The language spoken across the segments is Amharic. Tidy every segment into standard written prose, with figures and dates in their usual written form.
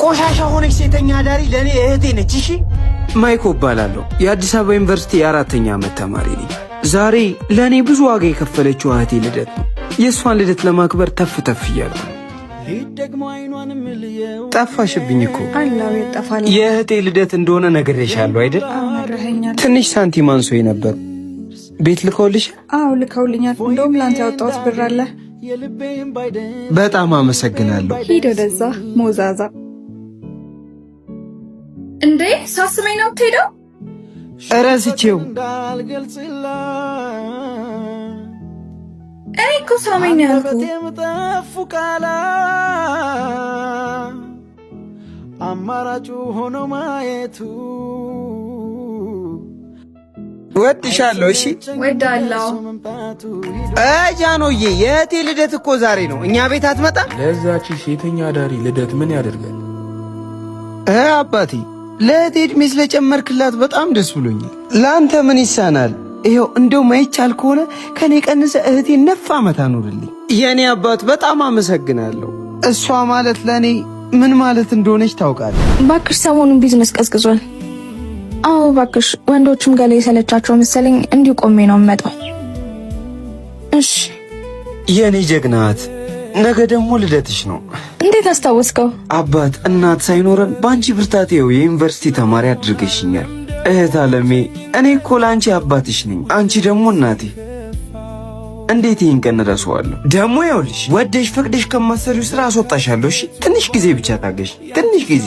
ቆሻሻ ሆነች ሴተኛ አዳሪ ለእኔ እህቴ ነች። እሺ፣ ማይኮ እባላለሁ። የአዲስ አበባ ዩኒቨርሲቲ የአራተኛ ዓመት ተማሪ ነኝ። ዛሬ ለእኔ ብዙ ዋጋ የከፈለችው እህቴ ልደት ነው። የእሷን ልደት ለማክበር ተፍ ተፍ እያልኩ ነው። ጠፋሽብኝ እኮ። የእህቴ ልደት እንደሆነ ነግሬሻለሁ አይደል? ትንሽ ሳንቲም አንሶኝ ነበር። ቤት ልከውልሽ? አዎ፣ ልከውልኛል። እንደውም ለአንተ ያወጣሁት ብር አለ። በጣም አመሰግናለሁ። ሂድ ወደዛ ሞዛዛ። እንዴ፣ ሳስመኝ ነው የምትሄደው? እረስቼው። እኔ እኮ ሳመኝ ነው ያልኩህ። አማራጩ ሆኖ ማየቱ ወድሻለሁ። እሺ። ወዳለሁ። ጃኖዬ፣ የእህቴ ልደት እኮ ዛሬ ነው። እኛ ቤት አትመጣም? ለዛች ሴተኛ አዳሪ ልደት ምን ያደርጋል? አባቴ፣ ለእህቴ ዕድሜ ስለጨመርክላት በጣም ደስ ብሎኛል። ለአንተ ምን ይሳናል? ይኸው እንደው ማይቻል ከሆነ ከኔ ቀንሰ እህቴ ነፍ ዓመት አኑርልኝ። የእኔ አባት፣ በጣም አመሰግናለሁ። እሷ ማለት ለእኔ ምን ማለት እንደሆነች ታውቃለህ። ባክሽ፣ ሰሞኑን ቢዝነስ ቀዝቅዟል። አዎ ባክሽ፣ ወንዶቹም ገላ የሰለቻቸው መሰለኝ፣ እንዲሁ ቆሜ ነው የምመጣው። እሺ። የእኔ ጀግናት፣ ነገ ደግሞ ልደትሽ ነው። እንዴት አስታወስከው? አባት እናት ሳይኖረን በአንቺ ብርታት ይኸው የዩኒቨርሲቲ ተማሪ አድርገሽኛል። እህት አለሜ፣ እኔ እኮ ለአንቺ አባትሽ ነኝ፣ አንቺ ደግሞ እናቴ። እንዴት ይህን ቀን እረሳዋለሁ? ደግሞ ይኸውልሽ፣ ወደሽ ፈቅደሽ ከማሰሪው ስራ አስወጣሻለሁ። እሺ፣ ትንሽ ጊዜ ብቻ ታገሽ፣ ትንሽ ጊዜ።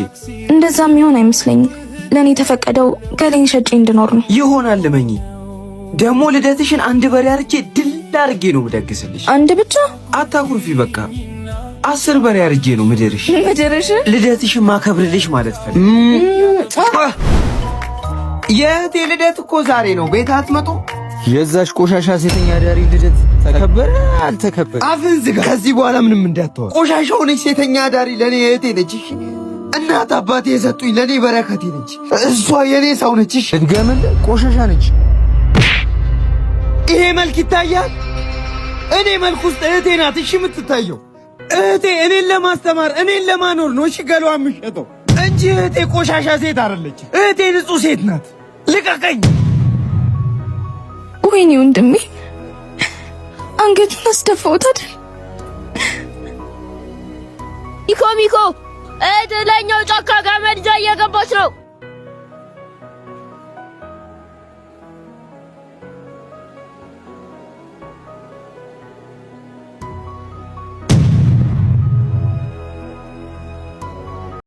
እንደዛ የሚሆን አይመስለኝም። ለእኔ የተፈቀደው ገላዬን ሸጬ እንድኖር ነው። ይሆናል፣ እመኚ። ደግሞ ልደትሽን አንድ በሬ አርጄ ድል አድርጌ ነው ምደግስልሽ። አንድ ብቻ? አታኩርፊ፣ በቃ 10 በሬ አርጄ ነው ምድርሽ። ምድርሽ? ልደትሽን ማከብርልሽ ማለት ፈልግ። የእህቴ ልደት እኮ ዛሬ ነው። ቤት አትመጡ? የዛች ቆሻሻ ሴተኛ አዳሪ ልደት ተከበረ አልተከበረ? አፍህን ዝጋ። ከዚህ በኋላ ምንም እንዳታወራ። ቆሻሻ ሆነች ሴተኛ አዳሪ ለእኔ እህቴ ነች። እሺ፣ እናት አባቴ የሰጡኝ ለእኔ በረከቴ ነች። እሷ የእኔ ሰው ነች። እሺ። ድገምልህ፣ ቆሻሻ ነች። ይሄ መልክ ይታያል። እኔ መልክ ውስጥ እህቴ ናት። እሺ፣ የምትታየው እህቴ እኔን ለማስተማር፣ እኔን ለማኖር ነው። እሺ፣ ገሏ የምሸጠው እንጂ እህቴ ቆሻሻ ሴት አይደለች። እህቴ ንጹህ ሴት ናት። ልቀቀኝ። ወይኔ ወንድሜ፣ አንገቱን አስደፋሁት አይደል? ሚኮ፣ ሚኮ፣ እህትህ ላይኛው ጫካ ገመድ ይዛ እየገባች ነው።